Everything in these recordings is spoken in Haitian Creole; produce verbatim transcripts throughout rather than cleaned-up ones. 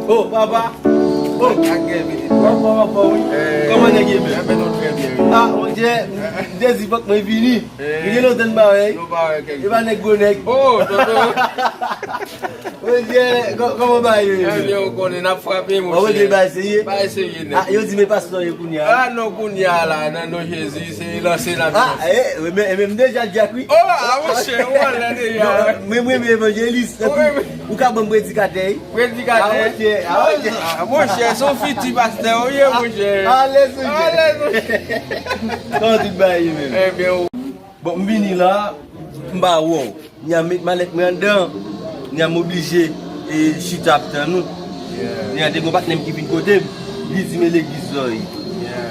Oh, papa. Oh, anfòm, anfòm, wi. Kòman nèg ye menm? Enben, nou trè byen, wi. Ah, Bondye, m te di fòk mwen vini. M gen lontan m pa wè. Nou pa wè kèk jou. E pa nèg gwo nèg. Oh, tonton. Bondye, kò-, kòman bagay yo ye menm? Enben, ou konnen, n ap frape, monchè. Ou konnen bagay serye? Bagay serye nèt. Ah, yo di men pastè ye kounye a. Ah, non, kounye a la, nan non Jezi, se lanse n ap lanse. Ah, e, men, men m deja dyak, wi. Oh, ah, monchè, ou anlè deja. Non, mwen, mwen, mwen evanjelis. Ou ka ban m predikatè, wi. Predikatè. Ah, monchè, ah, monchè. Ah, monchè, se yon fiti pastè ou ye, monchè. Alèz, monchè. Alèz, monchè. Kòman tout bagay ye menm? Enben, ou... Bon, m vini la, m pa wè w. Nya met malèt mwen anndan. Nya m oblije, e, chita ap tann ou. Nya te gon patnè m ki vin kote m. Li di m e legliz la w ye.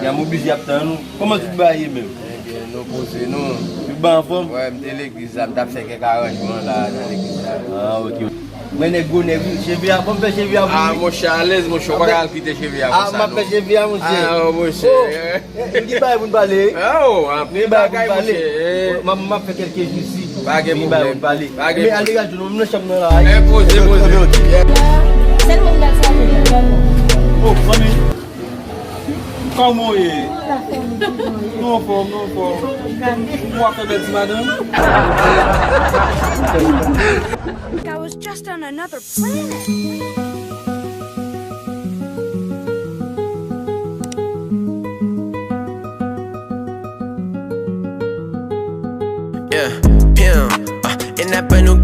Nya m oblije ap tann ou. Kòman tout bagay ye menm? Ebyen, nou poze nou. Tout bagay anfòm? Wè, m te legliz la, m t ap fè kèk aranjman la nan legliz la. Ah, ok. Mwen nèg gwo nèg, wi. Cheve a, ban m fè cheve a pou... Ah, monchè, alèz, monchè, ou pa ka al kite cheve a konsa, non. Ah, m ap fè cheve a, monchè. Ah, monchè. Oh, eh, m gen bagay pou n pale. Ah, oh, anpil bagay, monchè. M ap, m ap fè kèlke jou isi. Pa gen pwoblèm. M gen bagay pou n pale. Pa gen pwoblèm. Men al degaj nou, m nan chanm nan la. Eh, poze, poze. Sèlman m gade sa. Oh, fanmi. Kòman w ye? Nou anfòm, nou anfòm. Ou ap fè bèl ti madanm? Like I was just on another planet. Yeah, pim, uh, in that brand new